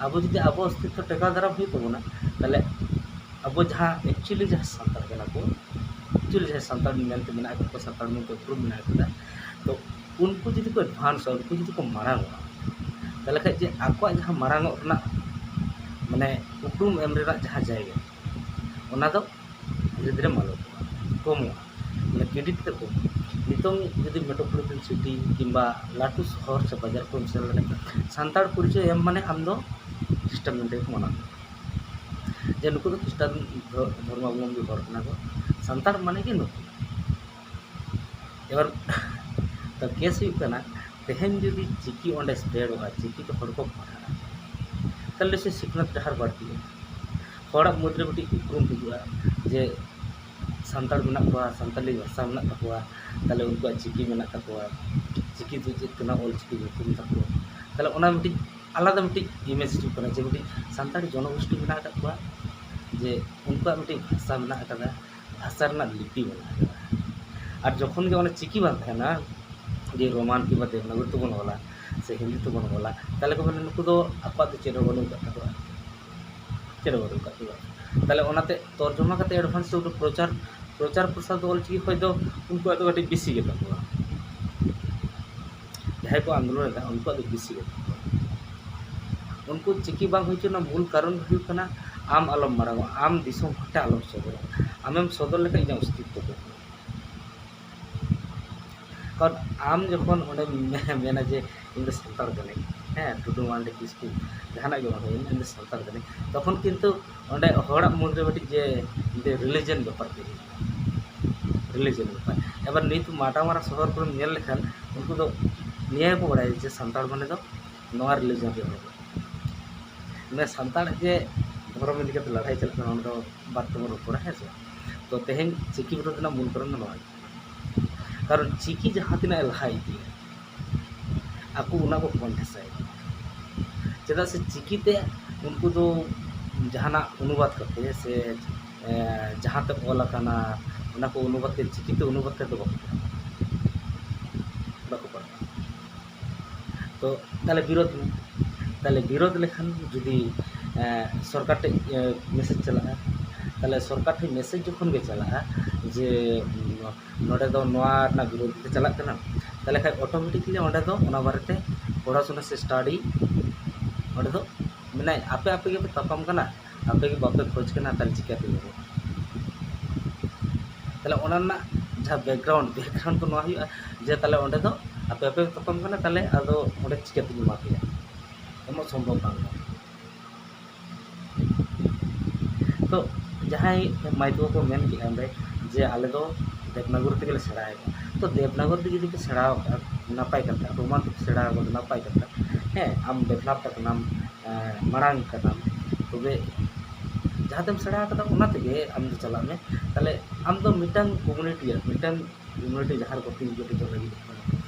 ᱟᱵᱚ ᱡᱩᱫᱤ ᱟᱵᱚ ᱚᱥᱛᱤᱛᱛᱚ ᱴᱮᱠᱟᱣ ᱫᱟᱨᱟᱢ ᱦᱩᱭᱩᱜ ᱛᱟᱵᱚᱱᱟ, ᱛᱟᱦᱞᱮ ᱟᱵᱚ ᱡᱟᱦᱟᱸ actually ᱡᱟᱦᱟᱸ ᱥᱟᱱᱛᱟᱲ ᱠᱟᱱᱟ ᱠᱚ, actually ᱡᱟᱦᱟᱸ ᱥᱟᱱᱛᱟᱲ ᱢᱮᱱᱛᱮ ᱢᱮᱱᱟᱜ ᱟᱠᱟᱫ ᱠᱚᱣᱟ, ᱥᱟᱱᱛᱟᱲ ᱢᱮᱱᱛᱮ ᱩᱯᱨᱩᱢ ᱢᱮᱱᱟᱜ ᱟᱠᱟᱫᱟ, ᱛᱚ ᱩᱱᱠᱩ ᱡᱩᱫᱤ ᱠᱚ advance ᱚᱜᱼᱟ, ᱩᱱᱠᱩ ᱡᱩᱫᱤ ᱠᱚ ᱢᱟᱨᱟᱝ ᱚᱜᱼᱟ, ᱛᱟᱦᱞᱮ ᱠᱷᱟᱡ ᱡᱮ ᱟᱠᱚᱣᱟᱜ ᱡᱟᱦᱟᱸ ᱢᱟᱨᱟᱝ ᱚᱜ ᱨᱮᱱᱟᱜ, ᱢᱟᱱᱮ ᱩᱯᱨᱩᱢ ᱮᱢ ᱨᱮᱱᱟᱜ ᱡᱟᱦᱟᱸ ᱡᱟᱭᱜᱟ, ᱚᱱᱟ ᱫᱚ ᱫᱷᱤᱨᱮ ᱫᱷᱤᱨᱮ ᱢᱟᱞᱚᱴᱚᱜᱼᱟ, ᱠᱚᱢᱚᱜᱼᱟ, ᱢᱟᱱᱮ credit ᱛᱮ ᱠᱚᱢᱚᱜᱼᱟ᱾ ᱱᱤᱛᱚᱝ ᱡᱩᱫᱤ metropolitan city ᱠᱤᱝᱵᱟ ᱞᱟᱹᱴᱩ ᱥᱚᱦᱚᱨ ᱥᱮ ᱵᱟᱡᱟᱨ ᱠᱚᱢ ᱥᱮᱱ ᱞᱮᱱᱠᱷᱟᱱ, ᱥᱟᱱᱛᱟᱲ ᱯᱚᱨᱤᱪᱚᱭ ᱮᱢ ᱢᱟᱱᱮ ᱟᱢ ᱫᱚ ᱠᱷᱨᱤᱥᱴᱟᱱ ᱢᱮᱱᱛᱮ ᱜᱮᱠᱚ ᱢᱟᱱᱟᱣ ᱢᱮᱭᱟ, ᱡᱮ ᱱᱩᱠᱩ ᱫᱚ ᱠᱷᱨᱤᱥᱴᱟᱱ ᱫᱷᱚ-, ᱫᱷᱚᱨᱢᱟᱵᱚᱞᱚᱢᱵᱤ ᱦᱚᱲ ᱠᱟᱱᱟ ᱠᱚ, ᱥᱟᱱᱛᱟᱲ ᱢᱟᱱᱮ ᱜᱮ ᱱᱩᱠᱩ᱾ ᱮᱵᱟᱨ ᱛᱚ case ᱦᱩᱭᱩᱜ ᱠᱟᱱᱟ, ᱛᱮᱦᱮᱧ ᱡᱩᱫᱤ ᱪᱤᱠᱤ ᱚᱸᱰᱮ spreadᱚᱜᱼᱟ, ᱪᱤᱠᱤ ᱛᱮ ᱦᱚᱲ ᱠᱚ ᱯᱟᱲᱦᱟᱜᱼᱟ, ᱛᱟᱦᱞᱮ ᱥᱮ ᱥᱤᱠᱷᱱᱟᱹᱛ ᱰᱟᱦᱟᱨ ᱵᱟᱹᱲᱛᱤᱜᱼᱟ, ᱦᱚᱲᱟᱜ ᱢᱩᱫᱽᱨᱮ ᱢᱤᱫᱴᱤᱡ ᱩᱯᱨᱩᱢ ᱦᱤᱡᱩᱜᱼᱟ ᱡᱮ ᱥᱟᱱᱛᱟᱲ ᱢᱮᱱᱟᱜ ᱠᱚᱣᱟ, ᱥᱟᱱᱛᱟᱲᱤ ᱵᱷᱟᱥᱟ ᱢᱮᱱᱟᱜ ᱛᱟᱠᱚᱣᱟ, ᱛᱟᱦᱞᱮ ᱩᱱᱠᱩᱣᱟᱜ ᱪᱤᱠᱤ ᱢᱮᱱᱟᱜ ᱛᱟᱠᱚᱣᱟ, ᱪᱤᱠᱤ ᱫᱚ ᱪᱮᱫ ᱠᱟᱱᱟ, ᱚᱞ ᱪᱤᱠᱤ ᱧᱩᱛᱩᱢ ᱛᱟᱠᱚ, ᱛᱟᱦᱞᱮ ᱚᱱᱟ ᱢᱤᱫᱴᱤᱡ ᱟᱞᱟᱫᱟ ᱢᱤᱫᱴᱤᱡ image ᱦᱤᱡᱩᱜ ᱠᱟᱱᱟ ᱡᱮ ᱢᱤᱫᱴᱤᱡ ᱥᱟᱱᱛᱟᱲᱤ ᱡᱚᱱᱚᱜᱳᱥᱴᱤ ᱢᱮᱱᱟᱜ ᱟᱠᱟᱫ ᱠᱚᱣᱟ, ᱡᱮ ᱩᱱᱠᱩᱣᱟᱜ ᱢᱤᱫᱴᱤᱡ ᱵᱷᱟᱥᱟ ᱢᱮᱱᱟᱜ ᱟᱠᱟᱫᱟ, ᱵᱷᱟᱥᱟ ᱨᱮᱱᱟᱜ ᱞᱤᱯᱤ ᱢᱮᱱᱟᱜ ᱟᱠᱟᱫᱟ᱾ ᱟᱨ ᱡᱚᱠᱷᱚᱱ ᱜᱮ ᱚᱱᱟ ᱪᱤᱠᱤ ᱵᱟᱝ ᱛᱟᱦᱮᱱᱟ, ᱡᱮ ᱨᱳᱢᱟᱱ ᱠᱤᱝᱵᱟ ᱫᱮᱵᱽᱱᱟᱜᱚᱨᱤ ᱛᱮᱵᱚᱱ ᱚᱞᱟ ᱥᱮ ᱦᱤᱱᱫᱤ ᱛᱮᱵᱚᱱ ᱚᱞᱟ, ᱛᱟᱦᱞᱮ ᱠᱚ ᱢᱮᱱᱟ ᱱᱩᱠᱩ ᱫᱚ ᱟᱠᱚᱣᱟᱜ ᱫᱚ ᱪᱮᱫ ᱦᱚᱸ ᱵᱟᱹᱱᱩᱜ ᱟᱠᱟᱫ ᱛᱟᱠᱚᱣᱟ, ᱪᱮᱫ ᱦᱚᱸ ᱵᱟᱹᱱᱩᱜ ᱟᱠᱟᱫ ᱛᱟᱠᱚᱣᱟ᱾ ᱛᱟᱦᱞᱮ ᱚᱱᱟᱛᱮ ᱛᱚᱨᱡᱚᱢᱟ ᱠᱟᱛᱮ advance ᱛᱮ ᱩᱱᱠᱩ ᱯᱨᱚᱪᱟᱨ, ᱯᱨᱚᱪᱟᱨ ᱯᱨᱚᱥᱟᱨ ᱫᱚ ᱚᱞ ᱪᱤᱠᱤ ᱠᱷᱚᱡ ᱫᱚ ᱩᱱᱠᱩᱣᱟᱜ ᱫᱚ ᱠᱟᱹᱴᱤᱡ ᱵᱮᱥᱤ ᱜᱮ ᱛᱟᱠᱚᱣᱟ᱾ ᱡᱟᱦᱟᱸᱭ ᱠᱚ ᱟᱱᱫᱳᱞᱚᱱ ᱮᱫᱟ ᱩᱱᱠᱩᱣᱟᱜ ᱫᱚ ᱵᱮᱥᱤ ᱜᱮ ᱛᱟᱠᱚᱣᱟ᱾ ᱩᱱᱠᱩ ᱪᱤᱠᱤ ᱵᱟᱝ ᱦᱩᱭ ᱦᱚᱪᱚ ᱨᱮᱱᱟᱜ ᱢᱩᱞ ᱠᱟᱨᱚᱱ ᱫᱚ ᱦᱩᱭᱩᱜ ᱠᱟᱱᱟ ᱟᱢ ᱟᱞᱚᱢ ᱢᱟᱨᱟᱝᱚᱜᱼᱟ, ᱟᱢ ᱫᱤᱥᱚᱢ ᱦᱚᱲ ᱴᱷᱮᱱ ᱟᱞᱚᱢ ᱥᱚᱫᱚᱨᱟ᱾ ᱟᱢᱮᱢ ᱥᱚᱫᱚᱨ ᱞᱮᱠᱷᱟᱱ ᱤᱧᱟᱹᱜ ᱚᱥᱛᱤᱛᱛᱚ ᱠᱚᱢᱚᱜᱼᱟ᱾ ᱟᱢ ᱡᱚᱠᱷᱚᱱ ᱚᱸᱰᱮᱢ ᱢᱮᱱᱟ ᱡᱮ ᱤᱧ ᱫᱚ ᱥᱟᱱᱛᱟᱲ ᱠᱟᱹᱱᱟᱹᱧ, ᱦᱮᱸ, ᱴᱩᱰᱩ, ᱢᱟᱱᱰᱤ, ᱠᱤᱥᱠᱩ, ᱡᱟᱦᱟᱱᱟᱜ ᱜᱮ ᱵᱟᱝ ᱦᱩᱭᱮᱱ, ᱤᱧ ᱫᱚ ᱥᱟᱱᱛᱟᱲ ᱠᱟᱹᱱᱟᱹᱧ, ᱛᱚᱠᱷᱚᱱ ᱠᱤᱱᱛᱩ ᱚᱸᱰᱮ ᱦᱚᱲᱟᱜ ᱢᱩᱫᱽᱨᱮ ᱢᱤᱫᱴᱤᱡ ᱡᱮ ᱢᱤᱫᱴᱤᱡ religion ᱵᱮᱯᱟᱨ ᱛᱤᱸᱜᱩᱱ ᱠᱟᱱᱟ᱾ Religion ᱵᱮᱯᱟᱨ᱾ ᱮᱵᱟᱨ ᱱᱤᱛ ᱢᱟᱨᱟᱝ ᱢᱟᱨᱟᱝ ᱥᱚᱦᱚᱨ ᱠᱚᱨᱮᱢ ᱧᱮᱞ ᱞᱮᱠᱷᱟᱱ ᱩᱱᱠᱩ ᱫᱚ ᱱᱤᱭᱟᱹ ᱜᱮᱠᱚ ᱵᱟᱲᱟᱭᱟ ᱡᱮ ᱥᱟᱱᱛᱟᱲ ᱢᱟᱱᱮ ᱫᱚ ᱱᱚᱣᱟ religion ᱨᱮ ᱦᱚᱲ ᱠᱚ᱾ ᱢᱟᱱᱮ ᱥᱟᱱᱛᱟᱲ ᱡᱮ ᱫᱷᱚᱨᱚᱢ ᱤᱫᱤ ᱠᱟᱛᱮ ᱞᱟᱹᱲᱦᱟᱹᱭ ᱪᱟᱞᱟᱜ ᱠᱟᱱᱟ, ᱚᱱᱟ ᱫᱚ ᱵᱟᱫᱽ ᱛᱮᱵᱚᱱ ᱨᱚᱯᱚᱲᱟ, ᱦᱮᱸ ᱥᱮ ᱵᱟᱝ? ᱛᱚ ᱛᱮᱦᱮᱧ ᱪᱤᱠᱤ ᱵᱤᱨᱳᱫᱷ ᱨᱮᱱᱟᱜ ᱢᱩᱞ ᱠᱟᱨᱚᱱ ᱫᱚ ᱱᱚᱣᱟ ᱜᱮ᱾ ᱠᱟᱨᱚᱱ ᱪᱤᱠᱤ ᱡᱟᱦᱟᱸ ᱛᱤᱱᱟᱹᱜ ᱮ ᱞᱟᱦᱟ ᱤᱫᱤᱭᱟ, ᱟᱠᱚ ᱚᱱᱟ ᱠᱚ ᱠᱚᱱᱴᱷᱮᱥᱟᱭᱟ᱾ ᱪᱮᱫᱟᱜ ᱥᱮ ᱪᱤᱠᱤᱛᱮ ᱩᱱᱠᱩ ᱫᱚ ᱡᱟᱦᱟᱱᱟᱜ ᱚᱱᱩᱵᱟᱫ ᱠᱟᱛᱮ ᱥᱮ, ᱮ, ᱡᱟᱦᱟᱸᱛᱮ ᱚᱞ ᱟᱠᱟᱱᱟ, ᱚᱱᱟ ᱠᱚ ᱚᱱᱩᱵᱟᱫ ᱠᱟᱛᱮ, ᱪᱤᱠᱤᱛᱮ ᱚᱱᱩᱵᱟᱫ ᱠᱟᱛᱮ ᱫᱚ ᱵᱟᱠᱚ ᱯᱟᱲᱦᱟᱜᱼᱟ᱾ ᱵᱟᱠᱚ ᱯᱟᱲᱦᱟᱜᱼᱟ᱾ ᱛᱚ ᱛᱟᱦᱞᱮ ᱵᱤᱨᱳᱫᱷ ᱢᱮ᱾ ᱛᱟᱦᱞᱮ ᱵᱤᱨᱳᱫᱷ ᱞᱮᱠᱷᱟᱱ ᱡᱩᱫᱤ, ᱮ, ᱥᱚᱨᱠᱟᱨ ᱴᱷᱮᱡ, ᱮ, message ᱪᱟᱞᱟᱜᱼᱟ, ᱛᱟᱦᱞᱮ ᱥᱚᱨᱠᱟᱨ ᱴᱷᱮᱡ message ᱡᱚᱠᱷᱚᱱ ᱜᱮ ᱪᱟᱞᱟᱜᱼᱟ ᱡᱮ, ᱩᱢ, ᱱᱚᱰᱮ ᱫᱚ ᱱᱚᱣᱟ ᱨᱮᱱᱟᱜ ᱵᱤᱨᱳᱫᱷ ᱜᱮ ᱪᱟᱞᱟᱜ ᱠᱟᱱᱟ, ᱛᱟᱦᱞᱮ ᱠᱷᱟᱡ automatically ᱚᱸᱰᱮ ᱫᱚ ᱚᱱᱟ ᱵᱟᱨᱮᱛᱮ ᱯᱚᱲᱟᱥᱩᱱᱟ ᱥᱮ study ᱚᱸᱰᱮ ᱫᱚ ᱢᱮᱱᱟᱭ, ᱟᱯᱮ ᱟᱯᱮ ᱜᱮᱯᱮ ᱛᱟᱯᱟᱢ ᱠᱟᱱᱟ, ᱟᱯᱮ ᱜᱮ ᱵᱟᱯᱮ ᱠᱷᱚᱡᱽ ᱠᱟᱱᱟ, ᱛᱟᱦᱞᱮ ᱪᱤᱠᱟᱹᱛᱮ ᱧᱟᱢᱚᱜᱼᱟ? ᱛᱟᱦᱞᱮ ᱚᱱᱟ ᱨᱮᱱᱟᱜ ᱡᱟᱦᱟᱸ background, background ᱫᱚ ᱱᱚᱣᱟ ᱦᱩᱭᱩᱜᱼᱟ ᱡᱮ ᱛᱟᱦᱞᱮ ᱚᱸᱰᱮ ᱫᱚ ᱟᱯᱮ ᱟᱯᱮ ᱜᱮ ᱛᱟᱯᱟᱢ ᱠᱟᱱᱟ, ᱛᱟᱦᱞᱮ ᱟᱫᱚ ᱚᱸᱰᱮ ᱪᱤᱠᱟᱹᱛᱤᱧ ᱮᱢᱟ ᱯᱮᱭᱟ? ᱮᱢᱚᱜ ᱥᱚᱢᱵᱷᱚᱵ ᱵᱟᱝ ᱠᱟᱱᱟ᱾ ᱛᱚ ᱡᱟᱦᱟᱸᱭ ᱢᱟᱹᱭ ᱛᱟᱠᱚ ᱠᱚ ᱢᱮᱱ ᱠᱮᱜᱼᱟ ᱚᱸᱰᱮ ᱡᱮ ᱟᱞᱮ ᱫᱚ ᱫᱮᱵᱽᱱᱟᱜᱚᱨᱤ ᱛᱮᱜᱮ ᱞᱮ ᱥᱮᱬᱟ ᱟᱠᱟᱫᱟ, ᱛᱚ ᱫᱮᱵᱽᱱᱟᱜᱚᱨᱤ ᱛᱮ ᱡᱩᱫᱤ ᱯᱮ ᱥᱮᱬᱟ ᱟᱠᱟᱫᱟ, ᱱᱟᱯᱟᱭ ᱠᱟᱛᱷᱟ, ᱨᱳᱢᱟᱱ ᱛᱮᱯᱮ ᱥᱮᱬᱟ ᱟᱠᱟᱫᱟ, ᱱᱟᱯᱟᱭ ᱠᱟᱛᱷᱟ, ᱦᱮᱸ, ᱟᱢ develop ᱟᱠᱟᱱᱟᱢ, ᱮᱸ, ᱢᱟᱲᱟᱝ ᱠᱟᱱᱟᱢ, ᱛᱚᱵᱮ ᱡᱟᱦᱟᱸ ᱛᱮᱢ ᱥᱮᱬᱟ ᱟᱠᱟᱫᱟ ᱚᱱᱟ ᱛᱮᱜᱮ ᱟᱢ ᱫᱚ ᱪᱟᱞᱟᱜ ᱢᱮ᱾ ᱛᱟᱦᱞᱮ ᱟᱢ ᱫᱚ ᱢᱤᱫᱴᱟᱝ community ᱟᱜ, ᱢᱤᱫᱴᱟᱝ community ᱡᱟᱦᱟᱸ ᱨᱮᱠᱚ ᱛᱤᱸᱜᱩ ᱠᱮᱴᱮᱡᱚᱜ ᱞᱟᱹᱜᱤᱫ ᱠᱟᱱᱟ,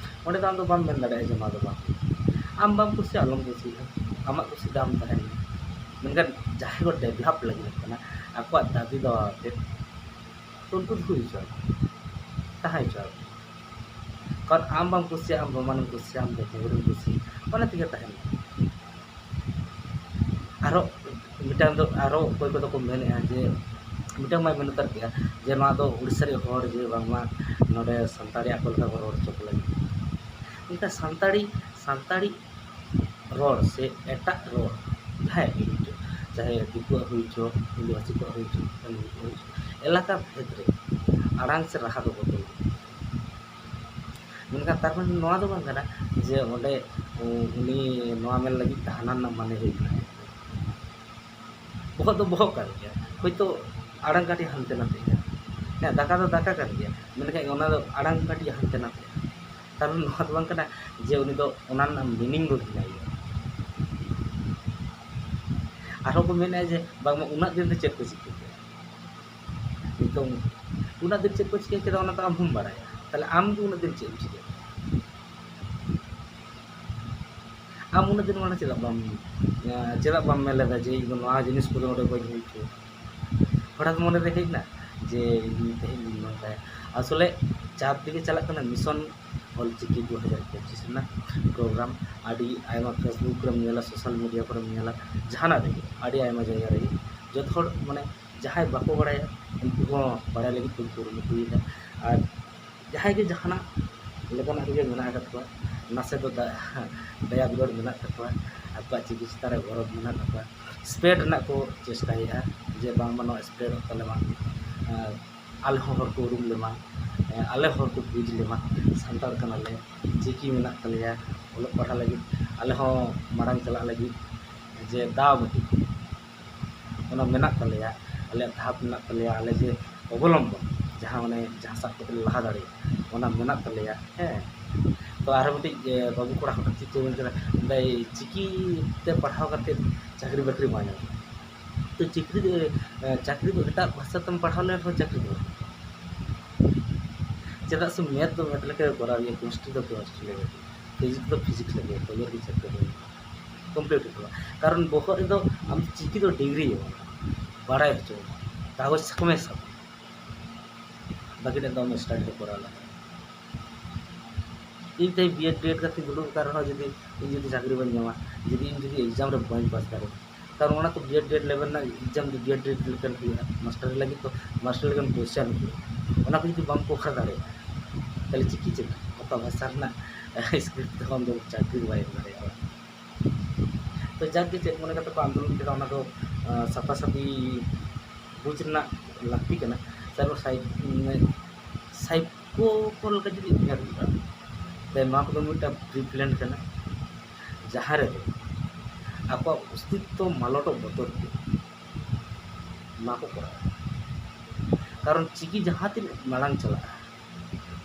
ᱚᱸᱰᱮ ᱫᱚ ᱟᱢ ᱫᱚ ᱵᱟᱢ ᱢᱮᱱ ᱫᱟᱲᱮᱭᱟᱜᱼᱟ ᱡᱮ ᱱᱚᱣᱟ ᱫᱚ ᱵᱟᱝ ᱦᱩᱭᱩᱜᱼᱟ᱾ ᱟᱢ ᱵᱟᱢ ᱠᱩᱥᱤᱭᱟᱜᱼᱟ, ᱟᱞᱚᱢ ᱠᱩᱥᱤᱭᱟᱜᱼᱟ, ᱟᱢᱟᱜ ᱠᱩᱥᱤ ᱛᱮ ᱟᱢ ᱛᱟᱦᱮᱱ ᱢᱮ᱾ ᱢᱮᱱᱠᱷᱟᱱ ᱡᱟᱦᱟᱸᱭ ᱠᱚ develop ᱞᱟᱹᱜᱤᱫ ᱠᱟᱱᱟ, ᱟᱠᱚᱣᱟᱜ ᱫᱟᱹᱵᱤ ᱫᱟᱣᱟ ᱟᱛᱮᱫ, ᱛᱚ ᱩᱱᱠᱩ ᱫᱚ ᱦᱩᱭ ᱦᱚᱪᱚ ᱟᱠᱚ, ᱛᱟᱦᱮᱸ ᱦᱚᱪᱚ ᱟᱠᱚ᱾ ᱠᱟᱨᱚᱱ ᱟᱢ ᱵᱟᱢ ᱠᱩᱥᱤᱭᱟᱜᱼᱟ, ᱟᱢ ᱨᱳᱢᱟᱱᱮᱢ ᱠᱩᱥᱤᱭᱟᱜᱼᱟ, ᱟᱢ ᱫᱮᱵᱽᱱᱟᱜᱚᱨᱤᱢ ᱠᱩᱥᱤᱭᱟᱜᱼᱟ, ᱚᱱᱟ ᱛᱮᱜᱮ ᱛᱟᱦᱮᱱ ᱢᱮ᱾ ᱟᱨᱚ ᱢᱤᱫᱴᱟᱝ ᱫᱚ, ᱟᱨᱚ ᱚᱠᱚᱭ ᱠᱚᱫᱚ ᱠᱚ ᱢᱮᱱᱮᱫᱼᱟ ᱡᱮ, ᱢᱤᱫᱴᱟᱝ ᱢᱟᱭ ᱢᱮᱱ ᱩᱛᱟᱹᱨ ᱠᱮᱜᱼᱟ ᱡᱮ ᱱᱚᱣᱟ ᱫᱚ ᱩᱲᱤᱥᱥᱟ ᱨᱮᱱ ᱦᱚᱲ ᱡᱮ ᱵᱟᱝᱢᱟ ᱱᱚᱰᱮ ᱥᱟᱱᱛᱟᱲᱤ ᱟᱠᱚ ᱞᱮᱠᱟ ᱠᱚ ᱨᱚᱲ ᱦᱚᱪᱚ ᱠᱚ ᱞᱟᱹᱜᱤᱫ᱾ ᱢᱮᱱᱠᱷᱟᱱ ᱥᱟᱱᱛᱟᱲᱤ, ᱥᱟᱱᱛᱟᱲᱤ ᱨᱚᱲ ᱥᱮ ᱮᱴᱟᱜ ᱨᱚᱲ ᱡᱟᱦᱟᱸᱭᱟᱜ ᱜᱮ ᱦᱩᱭ ᱦᱚᱪᱚ, ᱪᱟᱦᱮ ᱫᱤᱠᱩᱣᱟᱜ ᱦᱩᱭ ᱦᱚᱪᱚ, ᱟᱹᱫᱤᱵᱟᱹᱥᱤ ᱠᱚᱣᱟᱜ ᱦᱩᱭ ᱦᱚᱪᱚ, ᱵᱮᱝᱜᱚᱞᱤ ᱠᱚᱣᱟᱜ ᱦᱩᱭ ᱦᱚᱪᱚ, ᱮᱞᱟᱠᱟ ᱵᱷᱮᱫ ᱨᱮ ᱟᱲᱟᱝ ᱥᱮ ᱨᱟᱦᱟ ᱫᱚ ᱵᱚᱫᱚᱞ ᱜᱮᱭᱟ᱾ ᱢᱮᱱᱠᱷᱟᱱ ᱛᱟᱨ ᱢᱟᱱᱮ ᱱᱚᱣᱟ ᱫᱚ ᱵᱟᱝ ᱠᱟᱱᱟ ᱡᱮ ᱚᱸᱰᱮ ᱩᱱᱤ ᱱᱚᱣᱟ ᱢᱮᱱ ᱞᱟᱹᱜᱤᱫ ᱛᱮ ᱦᱟᱱᱟ ᱨᱮᱱᱟᱜ ᱢᱟᱱᱮ ᱦᱩᱭᱩᱜ ᱠᱟᱱᱟ᱾ ᱵᱚᱦᱚᱜ ᱫᱚ ᱵᱚᱦᱚᱜ ᱠᱟᱱ ᱜᱮᱭᱟ, ᱦᱳᱭᱛᱳ ᱟᱲᱟᱝ ᱠᱟᱹᱴᱤᱡ ᱦᱟᱱᱛᱮ ᱱᱟᱛᱮᱜᱼᱟ᱾ ᱦᱮᱸ, ᱫᱟᱠᱟ ᱫᱚ ᱫᱟᱠᱟ ᱠᱟᱱ ᱜᱮᱭᱟ, ᱢᱮᱱᱠᱷᱟᱱ ᱚᱱᱟ ᱫᱚ ᱟᱲᱟᱝ ᱠᱟᱹᱴᱤᱡ ᱦᱟᱱᱛᱮ ᱱᱟᱛᱮᱜᱼᱟ᱾ ᱛᱟᱨ ᱢᱟᱱᱮ ᱱᱚᱣᱟ ᱫᱚ ᱵᱟᱝ ᱠᱟᱱᱟ ᱡᱮ ᱩᱱᱤ ᱫᱚ ᱚᱱᱟ ᱨᱮᱱᱟᱜ meaning ᱫᱚ ᱦᱤᱲᱤᱧ ᱟᱭᱟ᱾ ᱟᱨᱦᱚᱸ ᱠᱚ ᱢᱮᱱᱮᱫᱼᱟ ᱡᱮ ᱵᱟᱝᱢᱟ ᱩᱱᱟᱹᱜ ᱫᱤᱱ ᱫᱚ ᱪᱮᱫ ᱠᱚ ᱪᱤᱠᱟᱹ ᱠᱮᱫᱟ? ᱱᱤᱛᱚᱝ ᱩᱱᱟᱹᱜ ᱫᱤᱱ ᱪᱮᱫ ᱠᱚ ᱪᱤᱠᱟᱹ ᱠᱮᱫᱟ, ᱚᱱᱟ ᱫᱚ ᱟᱢ ᱦᱚᱸᱢ ᱵᱟᱲᱟᱭᱟ᱾ ᱛᱟᱦᱞᱮ ᱟᱢ ᱜᱮ ᱩᱱᱟᱹᱜ ᱫᱤᱱ ᱪᱮᱫ ᱮᱢ ᱪᱤᱠᱟᱹ ᱠᱮᱫᱟ? ᱟᱢ ᱩᱱᱟᱹᱜ ᱫᱤᱱ ᱢᱟᱲᱟᱝ ᱪᱮᱫᱟᱜ ᱵᱟᱢ, ᱪᱮᱫᱟᱜ ᱵᱟᱢ ᱢᱮᱱ ᱞᱮᱫᱟ ᱡᱮ ᱤᱧ ᱫᱚ ᱱᱚᱣᱟ ᱡᱤᱱᱤᱥ ᱠᱚᱫᱚ ᱱᱚᱰᱮ ᱵᱟᱹᱧ ᱦᱩᱭ ᱦᱚᱪᱚᱭᱟ? ᱦᱚᱴᱟᱛ ᱢᱚᱱᱮ ᱨᱮ ᱦᱮᱡ ᱮᱱᱟ ᱡᱮ ᱤᱧ ᱛᱮᱦᱮᱧ ᱤᱧ ᱱᱚᱝᱠᱟᱭᱟ᱾ ᱟᱥᱚᱞᱮ ᱪᱟᱯ ᱛᱮᱜᱮ ᱪᱟᱞᱟᱜ ᱠᱟᱱᱟ ᱢᱤᱥᱚᱱ ᱚᱞ ᱪᱤᱠᱤ ᱫᱩ ᱦᱟᱡᱟᱨ ᱯᱚᱸᱪᱤᱥ ᱨᱮᱱᱟᱜ program᱾ ᱟᱹᱰᱤ ᱟᱭᱢᱟ Facebook ᱨᱮᱢ ᱧᱮᱞᱟ, social media ᱠᱚᱨᱮᱢ ᱧᱮᱞᱟ, ᱡᱟᱦᱟᱱᱟᱜ ᱨᱮᱜᱮ, ᱟᱹᱰᱤ ᱟᱭᱢᱟ ᱡᱟᱭᱜᱟ ᱨᱮᱜᱮ ᱡᱚᱛᱚ ᱦᱚᱲ ᱢᱟᱱᱮ ᱡᱟᱦᱟᱸᱭ ᱵᱟᱠᱚ ᱵᱟᱲᱟᱭᱟ ᱩᱱᱠᱩ ᱦᱚᱸ ᱵᱟᱲᱟᱭ ᱞᱟᱹᱜᱤᱫ ᱠᱚ ᱠᱩᱨᱩᱢᱩᱴᱩᱭᱮᱫᱟ᱾ ᱟᱨ ᱡᱟᱦᱟᱸᱭ ᱜᱮ ᱡᱟᱦᱟᱱᱟᱜ ᱞᱮᱠᱟᱱᱟᱜ ᱨᱮᱜᱮ ᱢᱮᱱᱟᱜ ᱟᱠᱟᱫ ᱠᱚᱣᱟ, ᱱᱟᱥᱮ ᱫᱚ ᱫᱟ-, ᱫᱟᱭᱟ ᱫᱩᱞᱟᱹᱲ ᱢᱮᱱᱟᱜ ᱛᱟᱠᱚᱣᱟ, ᱟᱠᱚᱣᱟᱜ ᱪᱤᱠᱤ ᱪᱮᱛᱟᱱ ᱨᱮ ᱜᱚᱨᱚᱵᱽ ᱢᱮᱱᱟᱜ ᱛᱟᱠᱚᱣᱟ, spread ᱨᱮᱱᱟᱜ ᱠᱚ ᱪᱮᱥᱴᱟᱭᱮᱫᱼᱟ ᱡᱮ ᱵᱟᱝᱢᱟ ᱱᱚᱣᱟ spreadᱚᱜ ᱛᱟᱞᱮ ᱢᱟ, ᱟᱨ ᱟᱞᱮ ᱦᱚᱸ ᱦᱚᱲ ᱠᱚ ᱩᱨᱩᱢ ᱞᱮᱢᱟ, ᱟᱞᱮ ᱦᱚᱲ ᱠᱚ ᱵᱩᱡᱽ ᱞᱮᱢᱟ, ᱥᱟᱱᱛᱟᱲ ᱠᱟᱱᱟᱞᱮ, ᱪᱤᱠᱤ ᱢᱮᱱᱟᱜ ᱛᱟᱞᱮᱭᱟ, ᱚᱞᱚᱜ ᱯᱟᱲᱦᱟᱜ ᱞᱟᱹᱜᱤᱫ ᱟᱞᱮ ᱦᱚᱸ ᱢᱟᱲᱟᱝ ᱪᱟᱞᱟᱜ ᱞᱟᱹᱜᱤᱫ ᱡᱮ ᱫᱟᱣ ᱢᱤᱫᱴᱤᱡ ᱚᱱᱟ ᱢᱮᱱᱟᱜ ᱛᱟᱞᱮᱭᱟ, ᱟᱞᱮᱭᱟᱜ ᱫᱷᱟᱯ ᱢᱮᱱᱟᱜ ᱛᱟᱞᱮᱭᱟ, ᱟᱞᱮ ᱡᱮ ᱚᱵᱚᱞᱚᱢᱵᱚᱱ ᱡᱟᱦᱟᱸ ᱢᱟᱱᱮ ᱡᱟᱦᱟᱸ ᱥᱟᱵ ᱠᱟᱛᱮ ᱞᱮ ᱞᱟᱦᱟ ᱫᱟᱲᱮᱭᱟᱜᱼᱟ, ᱚᱱᱟ ᱢᱮᱱᱟᱜ ᱛᱟᱞᱮᱭᱟ᱾ ᱦᱮᱸ, ᱛᱚ ᱟᱨᱦᱚᱸ ᱢᱤᱫᱴᱤᱡ, ᱮ, ᱵᱟᱹᱵᱩ ᱠᱚᱲᱟ ᱦᱚᱴᱟᱛ ᱪᱤᱱᱛᱟᱹ ᱢᱮᱱ ᱠᱮᱫᱟ, ᱢᱮᱱᱫᱟᱭ, "ᱪᱤᱠᱤ ᱛᱮ ᱯᱟᱲᱦᱟᱣ ᱠᱟᱛᱮ ᱪᱟᱹᱠᱨᱤ ᱵᱟᱹᱠᱨᱤ ᱵᱟᱝ ᱧᱟᱢᱚᱜᱼᱟ, ᱛᱚ ᱪᱤᱠᱤ ᱫᱚ, ᱮ, ᱪᱟᱹᱠᱨᱤ ᱫᱚ ᱮᱴᱟᱜ ᱵᱷᱟᱥᱟ ᱛᱮᱢ ᱯᱟᱲᱦᱟᱣ ᱞᱮᱱ ᱨᱮᱦᱚᱸ ᱪᱟᱹᱠᱨᱤ ᱫᱚ ᱵᱟᱝ ᱧᱟᱢᱚᱜᱼᱟ᱾ ᱪᱮᱫᱟᱜ ᱥᱮ math ᱫᱚ math ᱞᱮᱠᱟ ᱜᱮ ᱠᱚᱨᱟᱣ ᱦᱩᱭᱩᱜᱼᱟ, chemistry ᱫᱚ chemistry ᱞᱮᱠᱟ ᱜᱮ, physics ᱫᱚ physics ᱞᱮᱠᱟ ᱜᱮ, ᱛᱚᱵᱮ ᱜᱮ ᱪᱟᱹᱠᱨᱤ ᱫᱚ complete ᱦᱩᱭᱩᱜ ᱛᱟᱢᱟ᱾" ᱠᱟᱨᱚᱱ ᱵᱚᱦᱚᱜ ᱨᱮᱫᱚ ᱟᱢ ᱪᱤᱠᱤ ᱫᱚ degree ᱮᱢᱟ, ᱵᱟᱲᱟᱭ ᱦᱚᱪᱚ ᱢᱮᱭᱟ, ᱠᱟᱜᱚᱡᱽ ᱥᱟᱠᱟᱢᱮ ᱥᱟᱵᱟ, ᱵᱟᱹᱠᱤ ᱴᱟᱜ ᱫᱚ ᱟᱢ study ᱫᱚ ᱠᱚᱨᱟᱣ ᱞᱟᱜᱟᱜᱼᱟ᱾ ᱤᱧ ᱛᱮ B.Ed D.Ed ᱠᱟᱛᱮ ᱫᱩᱲᱩᱵ ᱟᱠᱟᱱ ᱨᱮᱦᱚᱸ ᱡᱩᱫᱤ ᱤᱧ ᱡᱩᱫᱤ ᱪᱟᱹᱠᱨᱤ ᱵᱟᱹᱧ ᱧᱟᱢᱟ, ᱡᱩᱫᱤ ᱤᱧ ᱡᱩᱫᱤ exam ᱨᱮ ᱵᱟᱹᱧ pass ᱫᱟᱲᱮᱭᱟᱜᱼᱟ, ᱠᱟᱨᱚᱱ ᱚᱱᱟ ᱛᱚ B.Ed D.Ed level ᱨᱮᱱᱟᱜ exam ᱫᱚ B.Ed D.Ed ᱞᱮᱠᱟᱱ ᱦᱩᱭᱩᱜᱼᱟ, master ᱞᱟᱹᱜᱤᱫ ᱛᱚ master ᱞᱮᱠᱟᱱ question ᱦᱩᱭᱩᱜᱼᱟ, ᱚᱱᱟ ᱠᱚ ᱡᱩᱫᱤ ᱵᱟᱢ cover ᱫᱟᱲᱮᱭᱟᱜᱼᱟ, ᱛᱟᱦᱞᱮ ᱪᱤᱠᱤ ᱪᱮᱫ ᱚᱠᱟ ᱵᱷᱟᱥᱟ ᱨᱮᱱᱟᱜ script ᱛᱮᱦᱚᱸ ᱟᱢ ᱫᱚ ᱪᱟᱹᱠᱨᱤ ᱫᱚ ᱵᱟᱭ ᱮᱢ ᱫᱟᱲᱮᱭᱟᱜᱼᱟ᱾ ᱛᱚ ᱡᱟᱠ ᱜᱮ ᱪᱮᱫ ᱢᱚᱱᱮ ᱠᱟᱛᱮ ᱠᱚ ᱟᱱᱫᱳᱞᱚᱱ ᱠᱮᱫᱟ, ᱚᱱᱟ ᱫᱚ, ᱟᱸ, ᱥᱟᱯᱷᱟ ᱥᱟᱹᱯᱷᱤ ᱵᱩᱡᱽ ᱨᱮᱱᱟᱜ ᱞᱟᱹᱠᱛᱤ ᱠᱟᱱᱟ᱾ ᱥᱟᱭᱵᱟᱨ ᱥᱟᱭ-, ᱢᱟᱱᱮ, psycho ᱠᱚ ᱞᱮᱠᱟ ᱡᱩᱫᱤ ᱧᱮᱞ ᱦᱩᱭᱩᱜᱼᱟ, ᱱᱚᱣᱟ ᱠᱚᱫᱚ ᱢᱤᱫᱴᱟᱝ ᱯᱨᱤ ᱯᱞᱮᱱ ᱠᱟᱱᱟ, ᱡᱟᱦᱟᱸ ᱨᱮᱫᱚ ᱟᱠᱚᱣᱟᱜ ᱚᱥᱛᱤᱛᱛᱚ ᱢᱟᱞᱚᱴᱚᱜ ᱵᱚᱛᱚᱨ ᱛᱮ ᱱᱚᱣᱟ ᱠᱚ ᱠᱚᱨᱟᱣᱟ᱾ ᱠᱟᱨᱚᱱ ᱪᱤᱠᱤ ᱡᱟᱦᱟᱸ ᱛᱤᱱᱟᱹᱜ ᱢᱟᱲᱟᱝ ᱪᱟᱞᱟᱜᱼᱟ,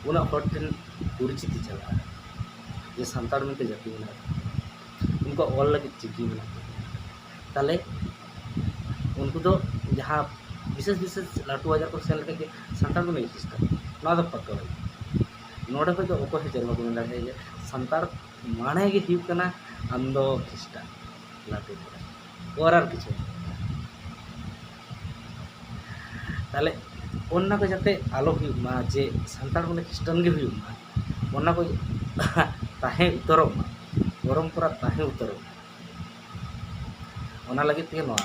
ᱩᱱᱟᱹᱜ ᱦᱚᱲ ᱴᱷᱮᱱ ᱯᱚᱨᱤᱪᱤᱛᱤ ᱪᱟᱞᱟᱜᱼᱟ ᱡᱮ ᱥᱟᱱᱛᱟᱲ ᱢᱮᱱᱛᱮ ᱡᱟᱹᱛᱤ ᱢᱮᱱᱟᱜᱼᱟ, ᱩᱱᱠᱩᱣᱟᱜ ᱚᱞ ᱞᱟᱹᱜᱤᱫ ᱪᱤᱠᱤ ᱢᱮᱱᱟᱜᱼᱟ᱾ ᱛᱟᱦᱞᱮ ᱩᱱᱠᱩ ᱫᱚ ᱡᱟᱦᱟᱸ ᱵᱤᱥᱮᱥ ᱵᱤᱥᱮᱥ ᱞᱟᱹᱴᱩ ᱵᱟᱡᱟᱨ ᱠᱚ ᱥᱮᱱ ᱞᱮᱠᱷᱟᱱ ᱜᱮ ᱥᱟᱱᱛᱟᱲ ᱫᱚ ᱢᱤᱫ ᱠᱷᱨᱤᱥᱴᱟᱱ, ᱱᱚᱣᱟ ᱫᱚ ᱯᱟᱠᱟ ᱵᱟᱝ᱾ ᱱᱚᱰᱮ ᱠᱷᱚᱡ ᱫᱚ ᱚᱠᱚᱭ ᱦᱚᱸ ᱪᱮᱫ ᱦᱚᱸ ᱵᱟᱠᱚ ᱢᱮᱱ ᱫᱟᱲᱮᱭᱟᱜᱼᱟ ᱡᱮ ᱥᱟᱱᱛᱟᱲ ᱢᱟᱱᱮ ᱜᱮ ᱦᱩᱭᱩᱜ ᱠᱟᱱᱟ ᱟᱢ ᱫᱚ ᱠᱷᱨᱤᱥᱴᱟᱱ, ᱞᱟᱹᱴᱩ ᱯᱟᱨᱟ, ᱚᱨ ᱟᱨ ᱠᱤᱪᱷᱩ᱾ ᱛᱟᱦᱞᱮ ᱚᱱᱟ ᱠᱚ ᱡᱟᱛᱮ ᱟᱞᱚ ᱦᱩᱭᱩᱜ ᱢᱟ ᱡᱮ ᱥᱟᱱᱛᱟᱲ ᱢᱟᱱᱮ ᱠᱷᱨᱤᱥᱴᱟᱱ ᱜᱮ ᱦᱩᱭᱩᱜ ᱢᱟ, ᱚᱱᱟ ᱠᱚ ᱛᱟᱦᱮᱸ ᱩᱛᱟᱹᱨᱚᱜ ᱢᱟ, ᱯᱚᱨᱚᱢᱯᱚᱨᱟ ᱛᱟᱦᱮᱸ ᱩᱛᱟᱹᱨᱚᱜ ᱢᱟ, ᱚᱱᱟ ᱞᱟᱹᱜᱤᱫ ᱛᱮᱜᱮ ᱱᱚᱣᱟ᱾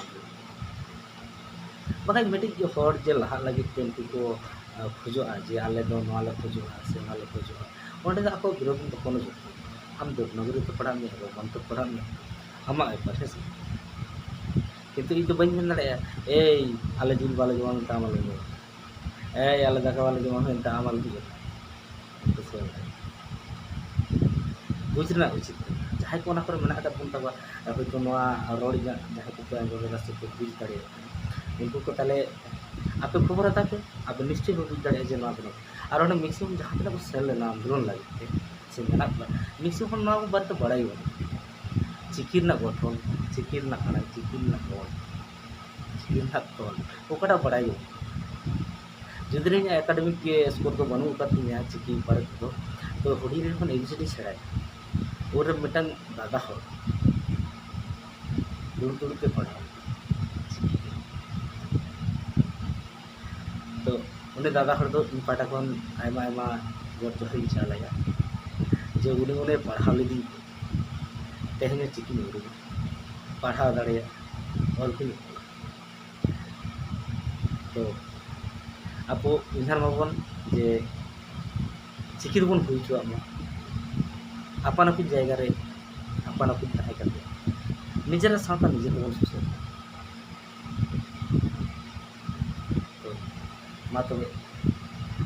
ᱵᱟᱠᱷᱟᱡ ᱢᱤᱫᱴᱤᱡ ᱦᱚᱲ ᱡᱮ ᱞᱟᱦᱟᱜ ᱞᱟᱹᱜᱤᱫ ᱛᱮ ᱩᱱᱠᱩ ᱠᱚ, ᱟᱸ, ᱠᱷᱚᱡᱚᱜᱼᱟ ᱡᱮ ᱟᱞᱮ ᱫᱚ ᱱᱚᱣᱟ ᱞᱮ ᱠᱷᱚᱡᱚᱜᱼᱟ ᱥᱮ ᱚᱱᱟ ᱞᱮ ᱠᱷᱚᱡᱚᱜᱼᱟ, ᱚᱸᱰᱮ ᱫᱚ ᱟᱠᱚ ᱵᱤᱨᱳᱫᱷ ᱫᱚ ᱠᱳᱱᱳ ᱡᱩᱠᱛᱤ ᱵᱟᱹᱱᱩᱜ᱾ ᱟᱢ ᱫᱮᱵᱽᱱᱟᱜᱚᱨᱤ ᱛᱮ ᱯᱟᱲᱦᱟᱜ ᱢᱮ, ᱨᱳᱢᱟᱱ ᱛᱮ ᱯᱟᱲᱦᱟᱜ ᱢᱮ, ᱟᱢᱟᱜ ᱵᱮᱯᱟᱨ, ᱦᱮᱸ ᱥᱮ? ᱠᱤᱱᱛᱩ ᱤᱧ ᱫᱚ ᱵᱟᱹᱧ ᱢᱮᱱ ᱫᱟᱲᱮᱭᱟᱜᱼᱟ, "ᱮᱭ, ᱟᱞᱮ ᱡᱤᱞ ᱵᱟᱞᱮ ᱡᱚᱢᱟ ᱢᱮᱱᱛᱮ ᱟᱢ ᱟᱞᱚᱢ ᱡᱚᱢᱟ, ᱮᱭ, ᱟᱞᱮ ᱫᱟᱠᱟ ᱵᱟᱞᱮ ᱡᱚᱢᱟ ᱢᱮᱱᱛᱮ ᱟᱢ ᱟᱞᱚᱢ ᱡᱚᱢᱟ᱾" ᱵᱩᱡᱽ ᱨᱮᱱᱟᱜ ᱩᱪᱤᱛ ᱠᱟᱱᱟ᱾ ᱡᱟᱦᱟᱸᱭ ᱠᱚ ᱚᱱᱟ ᱠᱚᱨᱮ ᱢᱮᱱᱟᱜ ᱟᱠᱟᱫ ᱵᱚᱱ ᱛᱟᱵᱚᱱᱟ, ᱦᱚᱭᱛᱳ ᱱᱚᱣᱟ ᱨᱚᱲ ᱤᱧᱟᱹᱜ ᱡᱟᱦᱟᱸᱭ ᱠᱚᱯᱮ ᱟᱸᱡᱚᱢ ᱮᱫᱟ ᱥᱮ ᱯᱮ ᱵᱩᱡᱽ ᱫᱟᱲᱮᱭᱟᱜ ᱠᱟᱱᱟ, ᱩᱱᱠᱩ ᱠᱚ ᱛᱟᱦᱞᱮ ᱟᱯᱮ ᱠᱷᱚᱵᱚᱨ ᱦᱟᱛᱟᱣ ᱯᱮ, ᱟᱯᱮ ᱱᱤᱥᱪᱚᱭ ᱯᱮ ᱵᱩᱡᱽ ᱫᱟᱲᱮᱭᱟᱜᱼᱟ ᱡᱮ ᱱᱚᱣᱟ ᱫᱚ ᱱᱚᱝᱠᱟ᱾ ᱟᱨ ᱚᱸᱰᱮ ᱢᱮᱠᱥᱤᱢᱟᱢ ᱡᱟᱦᱟᱸ ᱛᱤᱱᱟᱹᱜ ᱠᱚ ᱥᱮᱱ ᱞᱮᱱᱟ ᱟᱱᱫᱳᱞᱚᱱ ᱞᱟᱹᱜᱤᱫ ᱛᱮ ᱥᱮ ᱢᱮᱱᱟᱜ ᱠᱚᱣᱟ, ᱢᱮᱠᱥᱤᱢᱟᱢ ᱦᱚᱲ ᱱᱚᱣᱟ ᱠᱚ ᱵᱟᱨᱮᱛᱮ ᱵᱟᱲᱟᱭ ᱜᱮ ᱵᱟᱹᱱᱩᱜ᱾ ᱪᱤᱠᱤ ᱨᱮᱱᱟᱜ ᱜᱚᱴᱷᱚᱱ, ᱪᱤᱠᱤ ᱨᱮᱱᱟᱜ ᱟᱲᱟᱝ, ᱪᱤᱠᱤ ᱨᱮᱱᱟᱜ ᱨᱚᱲ, ᱪᱤᱠᱤ ᱨᱮᱱᱟᱜ ᱛᱚᱞ, ᱚᱠᱟᱴᱟᱜ ᱵᱟᱲᱟᱭ ᱜᱮ ᱵᱟᱹᱱᱩᱜ᱾ ᱡᱩᱫᱤ ᱤᱧᱟᱹᱜ ᱮᱠᱟᱰᱮᱢᱤᱠ ᱥᱠᱳᱨ ᱫᱚ ᱵᱟᱹᱱᱩᱜ ᱟᱠᱟᱫ ᱛᱤᱧᱟᱹ ᱪᱤᱠᱤ ᱵᱟᱨᱮ ᱛᱮᱫᱚ, ᱛᱚ ᱦᱩᱰᱤᱧ ᱨᱮ ᱡᱚᱠᱷᱚᱱ ᱮ ᱵᱤ ᱥᱤ ᱰᱤ ᱥᱮᱬᱟᱭᱟ, ᱩᱱᱨᱮ ᱢᱤᱫᱴᱟᱝ ᱫᱟᱫᱟ ᱦᱚᱲ ᱫᱩᱲᱩᱵ ᱫᱩᱲᱩᱵ ᱛᱮ ᱯᱟᱲᱦᱟᱣ ᱪᱤᱠᱤ ᱛᱮ᱾ ᱛᱚ ᱩᱱᱤ ᱫᱟᱫᱟ ᱦᱚᱲ ᱫᱚ ᱤᱧ ᱯᱟᱦᱴᱟ ᱠᱷᱚᱱ ᱟᱭᱢᱟ ᱟᱭᱢᱟ ᱜᱚᱰ ᱡᱚᱦᱟᱨ ᱤᱧ ᱪᱟᱞ ᱟᱭᱟ ᱡᱮ ᱩᱱᱤ ᱩᱱᱤ ᱯᱟᱲᱦᱟᱣ ᱞᱤᱫᱤᱧ ᱛᱮ ᱛᱮᱦᱮᱧ ᱦᱚᱸ ᱪᱤᱠᱤᱧ ᱩᱨᱩᱢᱟ, ᱯᱟᱲᱦᱟᱣ ᱫᱟᱲᱮᱭᱟᱜᱼᱟ, ᱚᱞ ᱠᱚᱧ ᱚᱞᱟ᱾ ᱛᱚ ᱟᱵᱚ ᱩᱭᱦᱟᱹᱨ ᱢᱟᱵᱚᱱ ᱡᱮ ᱪᱤᱠᱤ ᱫᱚᱵᱚᱱ ᱦᱩᱭ ᱦᱚᱪᱚᱣᱟᱜ ᱢᱟ, ᱟᱯᱟᱱ ᱟᱹᱯᱤᱱ ᱡᱟᱭᱜᱟ ᱨᱮ ᱟᱯᱟᱱ ᱟᱹᱯᱤᱱ ᱛᱟᱦᱮᱸ ᱠᱟᱛᱮ ᱱᱤᱡᱮᱨᱟᱜ ᱥᱟᱶᱛᱟ ᱱᱤᱡᱮ ᱛᱮᱵᱚᱱ ᱥᱩᱥᱟᱹᱨᱟ᱾ ᱛᱚ ᱢᱟ ᱛᱚᱵᱮ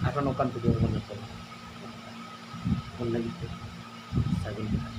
ᱟᱨᱦᱚᱸ ᱱᱚᱝᱠᱟᱱ ᱵᱷᱤᱰᱤᱭᱳ ᱨᱮᱵᱚᱱ ᱧᱟᱯᱟᱢᱟ᱾ ᱞᱟᱹᱜᱤᱫ ᱛᱮ ᱥᱟᱹᱜᱩᱱ ᱡᱚᱦᱟᱨ᱾